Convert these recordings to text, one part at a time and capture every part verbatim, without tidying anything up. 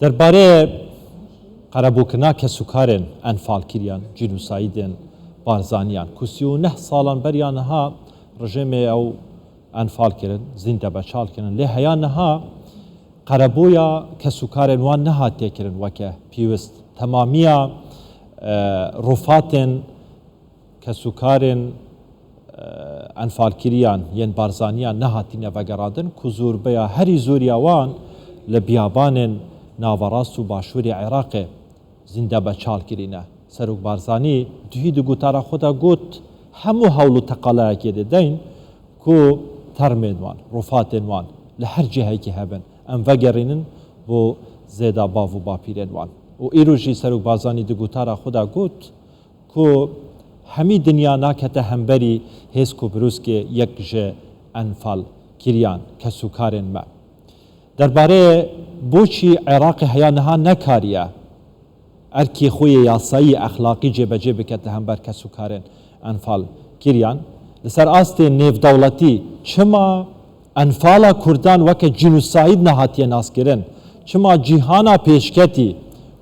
Derbarê qerebûkirina kesûkarên enfalkiriyan, cînûsayîdên Barzaniyan, ku sî û neh salan beriya niha rejêmê ew enfal kirin, zîndebeçal kirin. Lê heya niha qerebûya kesûkarên wan nehatiye kirin weke pîwist. Temamiya, e, rufatên kesûkarên, e, enfalkiriyan yên Barzaniyan nehatine vegerandin, ku zûrbeya herî zûriya wan li biyabanên naverast û başûrê Iraqê zîndebeçal kirîne. Serok Barzanî duhî di gotara xwe de got, hemû hewl û teqalayekê didin ku termên wan, rufatên wan li her cihekî hebin, em vegerînin bo zêda bav û bapîrên wan. Û îro jî Serok Barzanî di gotara xwe de got, ku hemî dinya nakete hemberî hêz ku birûskê yek ji enfal kiriyan kesûkarên me. Derbarê boçî Iraqê heya niha nekariye erkê xwe yê yasayî, exlaqî cêbecê bike li hember kesûkarên enfal kiriyan, li ser astê nêvdewletî çima enfala Kurdan weke cînûsayîd nehatiye naskirin? Çima cîhana pêşketî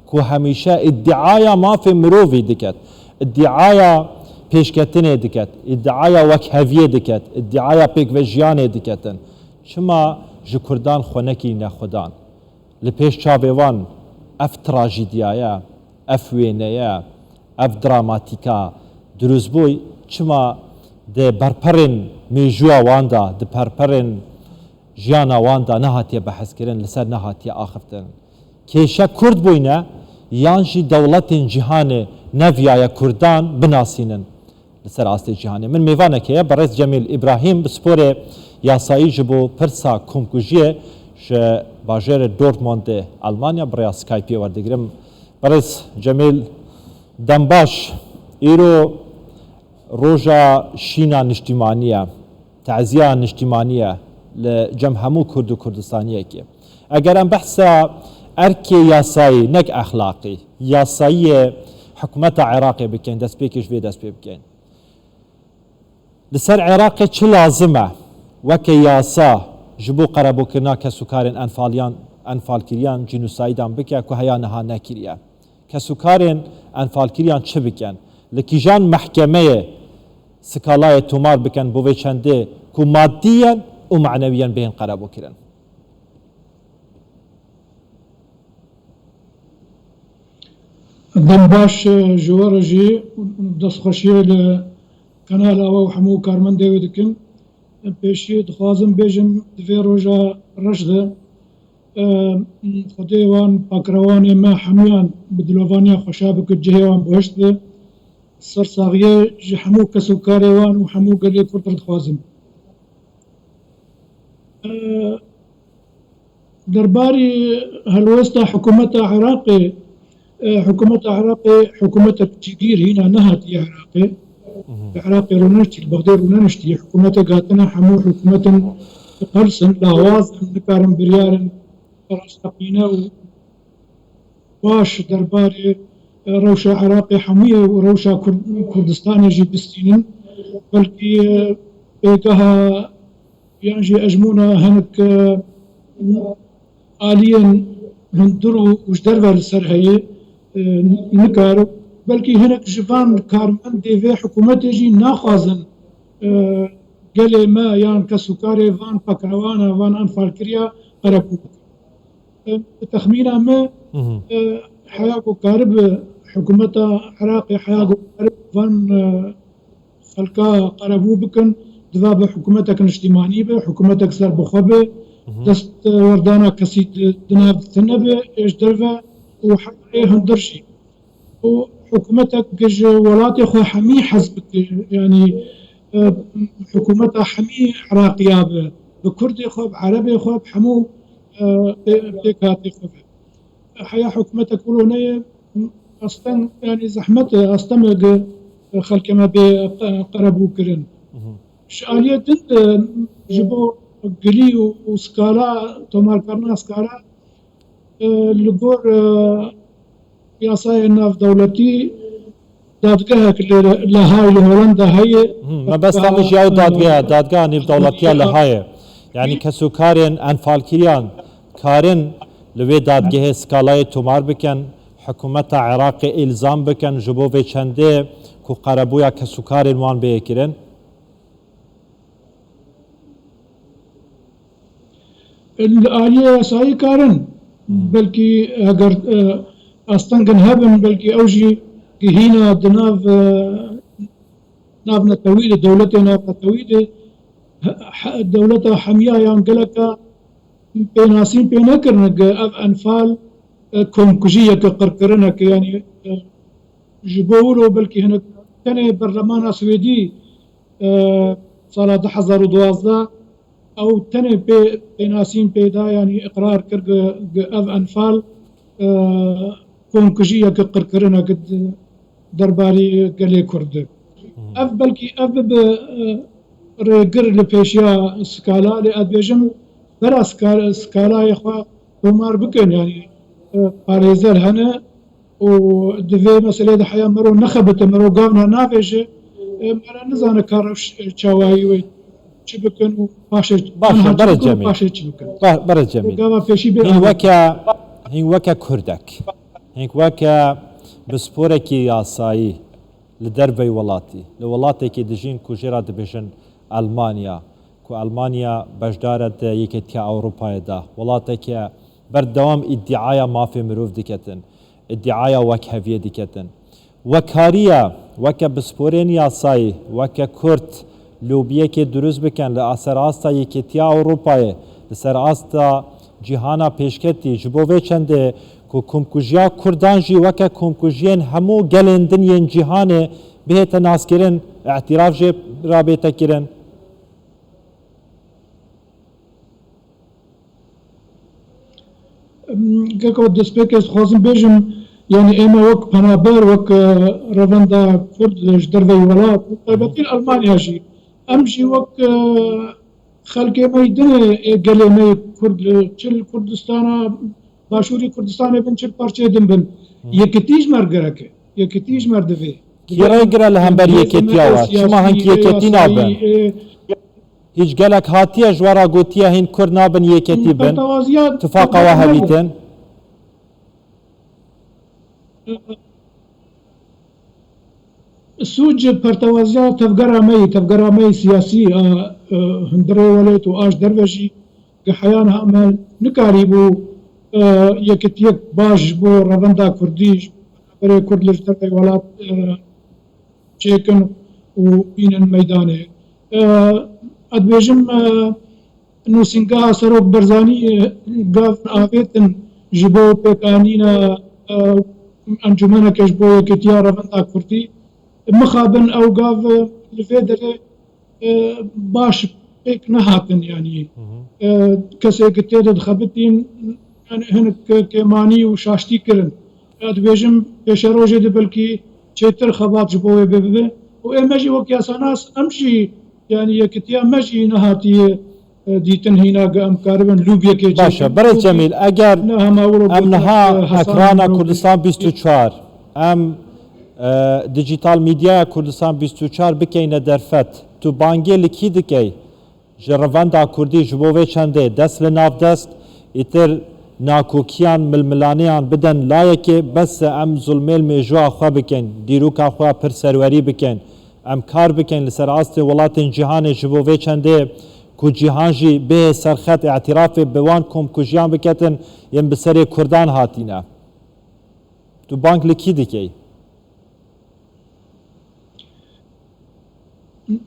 ku hemîşe îddiaya mafê mirovî diket, îddiaya pêşketinê diket, îddiaya wekheviyê diket, îddiaya pêkvejiyanê diketin, çima ji Kurdan xwe nekî nexwedan? Li pêş çavê wan ev trajîdiya ye, ev wêne ye, ev dramatîka dirûst bûy, çima di berperên mêjûya wan de, di perperên jiyana wan de nehatiye behskirin, li ser nehatiye axiftin? Kêşe Kurd bûyne yan jî dewletên cîhanê neviyaye Kurdan binasînin li ser astê cîhanê? Min mêvanekê ye, berêz Cemîl Îbrahîm, pisporê yasayî ji bo pirsa komkujiyê ji bajêrê Dortmundê Almanya, bi rêya Skypeê werdigirim. Berêz Cemîl, dem baş. Îro roja şîna niştîmanî ye, teziya niştîmanî ye li cem hemû Kurd û Kurdistaniyekê. Eger em behsa erkê yasayî, nek exlaqî, yasayiyê hikûmeta Iraqê bikin, destpêkê ji vê dest pê bikin. Li ser Iraqê çi lazim e weke yasa ji bo qerebûkirina kesûkarên enfaliyan, enfalkiriyan, cînûsayîdan bike ku heya niha nekiriye? Kesûkarên enfalkiriyan çi bikin? Li kîjan mehkemeyê skalayê tomar bikin bo vê çendê ku maddiyen û manewiyen bêhn qerebûkirin? Dem baş, e, ji we re jî destxweşiyê li kanala we û hemû karmendê wê dikin. Pêşî dixwazim bêjim, di vê roja reş de, e, Xwedê wan pakrewanê me hemûyan bi dilovaniya xweşa bike, cihê wan bihişt be. Sersaxiyê ji hemû kes û karê wan û hemû gelê Kurd re dixwazim. E, Derbarî helwesta hikûmeta Iraqê, e, hikûmeta Iraqê hikûmetek cîgîr hîna nehatiye Iraqê. Li Iraqê rûneniştî, li Bexdê rûneniştî. Hikûmetek hatine, hemû hikûmetin qels in, lawaz in, nikarin biryarin rasteqîne û baş derbarê, e, rewşa Iraqê hemûyê û rewşa Kur-, Kurdistanê jî bistînin. Belkî, e, pêgeha yan jî ejmûna hinek, e, aliyên hundir û, û ji derve li ser heye, e, nikar. Belkî hinek ji van karmendê vê hikûmetê jî naxwazin, e, gelê me yan kesûkarê van pakrewana, van enfalkiriya qerebû bikin. E, bi texmîna me, e, heya ku karibe hikûmeta Iraqê, heya ku karibe van, e, xelka qerebû bikin, diva bi hikûmetek niştîmanî be, hikûmetek serbixwe be, dest, e, werdana kesî di, di nav tune be, ê ji derve û heta ê hundir jî. Û hikûmetek ji welatê xwe hemî hez bike, yanî, e, hikûmeta hemî Iraqiya be, bi Kurdê xwe, bi Erebê xwe, bi hemû, e, pê-, pêkhatê xwe be. Heya hikûmetek wilo neye, asten, yanî zehmet e, asteme ge xelkê me bê qe-, qerebû kirin. Ji aliyê din de ji bo gilî û, û skala, tomarkarina skala, e, li gor, e, yasayên navdewletî dadgehek li, li Hay li Holanda heye. Hı, mebesta min jî ew dadgeha, dadgeha nêvdewletiya li Hayê. Yanî kesûkarên enfalkiriyan karin Li wê dadgehê skalayê tomar bikin, hikûmeta Iraqê îlzam bikin ji bo vê çendê ku qerebûya kesûkarên wan bêye kirin? Li aliyê yasayî karin. Belkî eger, e, astengin hebin, belkî ew jî gihîna di nav, e, navnetewî de, dewletê navnetewî de, he-, he-, dewleta hemiya yan geleka pênasîn pê nekirin, ge ev enfal, e, komkujî ye, ge qirkirinek e, yanî, e, ji bo wilo belkî hinek tenê berlemana Swêdî, e, sala du hezar û duwazdeh ew tenê pê, pênasîn pê da, yanî iqrar kir ge, ge ev enfal, e, komkujî ye, ge qirkirinek e di derbarî gelê Kurd de. Ev belkî ev bibe, e, rêgir li pêşiya skala, lê ez dibêjim bera ska-, skalayê xwe tomar bikin, yanî, e, parêzer hene û di vê meseleyê de heya mero nexebite, mero gavna navêje, e, mera nizane ka rewş, e, çawayî wê çi bikin û paşê Baş e, anha çi berê bikin û Cemîl. Paşê çi bikin. Ba-, berê Cemîl. Gava pêşî bê Hîn weke, hîn weke Kurdek. Hîn weke pisporekî yasayî li derveyî welatî, li welatekî dijîn ku jê re dibêjin Elmanya, ku Elmanya beşdar e di Yeketiya Ewropayê de, welateke berdewam îdîaya mafê mirov diketin, îdîaya wekheviyê diketin. We kariye weke pisporên yasayî, weke Kurd, lobiyekê dirust bikin li ser asta Yeketiya Ewropayê, li ser asta cîhana pêşketî, ji bo vê çendê ku komkujiya Kurdan jî weke komkujiyên hemû gelên din yên cîhanê bihête naskirin, îtiraf jê re bête kirin. Geko destpêkê ez dixwazim bêjim, yanî ême wek penaber, wek, e, revenda Kurd ji derveyî welat, taybetî li Elmanya jî, em jî wek, e, xelkê me yî din ê, ê gelê me yê Kurd, li çi li Kurdistana, Başûrî Kurdistanê bin, çi li parçeyê din bin. Yekitî ji me re gerek e. Yekitî ji me re divê. Kî rê gire li hember yeketiya we? Çima hinek yeketî nabin? Hîç gelek hatiye ji we re gotiye hîn Kurd nabin yeketî bin? Tifaqa we hebîtin? Sûc pertewaziya tevgera me yî, tevgera me yî siyasî a, e, hundirê welêt û a ji derve jî, ge heya niha me nikarîbû, e, yekitiyek baş ji bo revenda Kurdî, ji bo berê Kurd li ji derveyî welat, e, çêkin û bînin meydanê. E, ez dibêjim, e, nûsîngeha Serok Barzanî, e, gav avêtin ji bo pêkanîna, e, encûmeneke ji bo yekitiya revenda Kurdî. Mixabin ew gav, e, li vê derê, e, baş pêk nehatin, yanî, e, kesê ki tê de dixebitîn, yanî hinek kêmanî û şaştî kirin. Ez dibêjim pêşerojê de belkî çêtir xebat ji bo wê bibe. Û ê me jî wek yasanas, em jî, yanî yekitiya me jî nehatiye, e, dîtin hîna ge em karibin lûbiyekê çêkin. Baş e, berê Cemîl, eger em niha, e, ekrana Kurdistan bîst û çar, em, e, Dijital Medyaya Kurdistan bîst û çar bikeyne derfet, tu bangê li kî dikey? Ji revenda Kurdî ji bo vê çendê dest li nav dest, îtir nakokiyan, milmilaneyan bidin layekê, bes e em zulmê li mêjoya xwe bikin, dîroka xwe pir serwerî bikin. Em kar bikin li ser astê welatên cîhanê ji bo vê çendê ku cîhan jî bihê serxet îtirafê bi wan komkujiyan biketin yên bi serê Kurdan hatîne. Tu bang li kî dikey?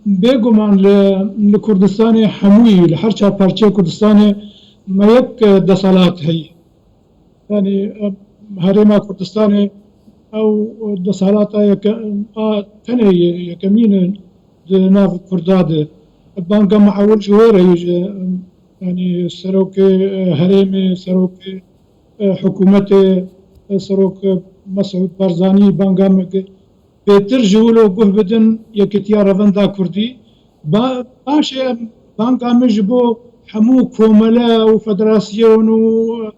Bêguman li, li Kurdistanê hemûyî, li her çar parçeyê Kurdistanê me yek, e, desalat heye. Yanî, e, herêma Kurdistanê ew desalata yeke-, a tenê ye, yekemîn e di nav Kurda de. Banga me ewil ji wê re ye, ji, yanî serokê, e, herêmê, serokê, e, hikûmetê, e, serok, e, Mesûd Barzanî banga me ge-, bêtir ji wilo guh bidin yekitiya revenda Kurdî. Ba-, paşê em banga min ji bo hemû komele û federasyon û,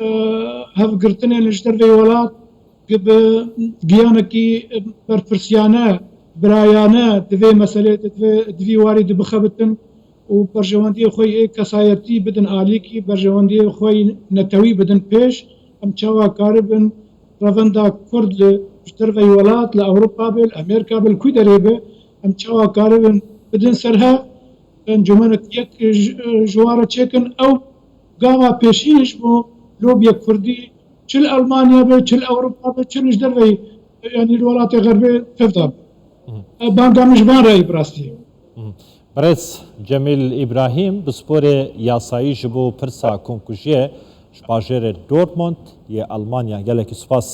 e, hevgirtinên li ji derveyî welat gi-, bi giyanekî berpirsiyane, birayane di vê meselê de, di vê, di vî warî de bixebitin û berjewendiyê xwe yê kesayetî bidin alîkî, berjewendiyê xwe yê netewî bidin pêş. Em çawa karibin revenda Kurd li ji derveyî welat, li Ewropa be, li Amerîka be, li ku derê be, em çawa karibin bidin ser hev, encûmenek yek ji, ji wan re çêkin, ew gava pêşî ji bo lobiyê Kurdî, çi li Elmanya be, çi li Ewropa be, çi li ji derveyî, yanî li welatê Xerbê tevda be. Banga min ji van re ye bi rastî. Birêz Cemîl Îbrahîm, pisporê yasayî ji bo pirsa komkujiyê ji bajêrê Dortmund yê Elmanya. Gelekî spas